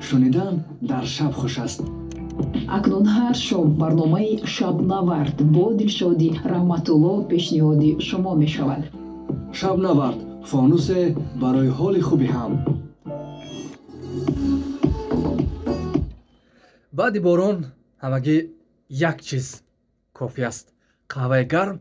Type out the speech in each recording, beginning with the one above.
Шунидан дар шаб хуш аст. Акнун ҳар шом барномаи «Шабнавард» бо Дилшоди Раҳматулло пешниҳоди шумо мешавад. «Шабнавард» — фонусе барои ҳоли хуби ҳам. Баъди борон ҳамагӣ як чиз кофӣ аст: қаҳваи гарм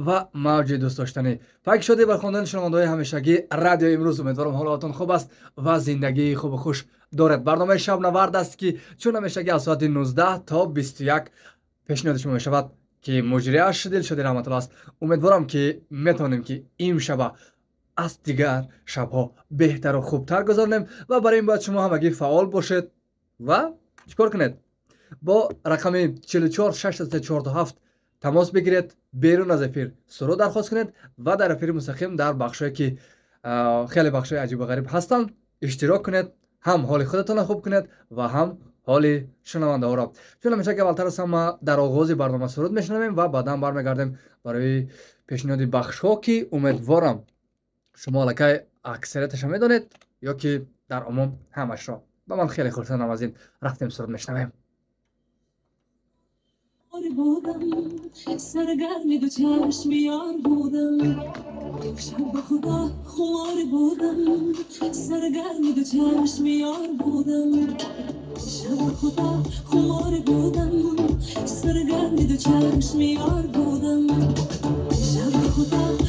ва мавҷи дӯстдоштанӣ. Пайк шудӣ бар хондани шунавандаҳои ҳамешагӣ Радиои Имрӯз. Умедворам, ҳолатон хуб аст ва зиндагии хубу хуш доред. Барномаи «Шабнавард» аст, ки чун ҳамешагӣ аз соати 19 то 21 пешниҳоди шумо мешавад, ки муҷрияш Дилшоди Раҳматулло аст. Умедворам, ки метавонем, ки имшаба аз дигар шабҳо беҳтару хубтар гузаронем ва барои ин бояд шумо ҳамагӣ фаъол бошед ва чӣ кор кунед? Бо рақами 44 647 тамос бигиред, берун аз эфир суруд дархост кунед ва дар эфири мустақим дар бахшҳое, ки хеле бахшҳои аҷибу ғариб ҳастанд, иштирок кунед, ҳам ҳоли худатонро хуб кунед ва ҳам ҳоли шунавандаҳоро. Чун ҳамеша ки аввалтар аз ҳама дар оғози барнома суруд мешунавем ва баъдан бармегардем барои пешниҳоди бахшҳо, ки умедворам, шумо аллакай аксарияташа медонед ё ки дар умум ҳамашро. Ба ман хеле хурсандам аз ин. Рафтем, суруд мешунавем. Будам, саргарми ду чашми ёр будам, шаб ба худо хумор будам, саргарми ду чашми ёр будам, шаб ба худо хумор будам, саргарми ду чашми ёр будам, шаб ба худо.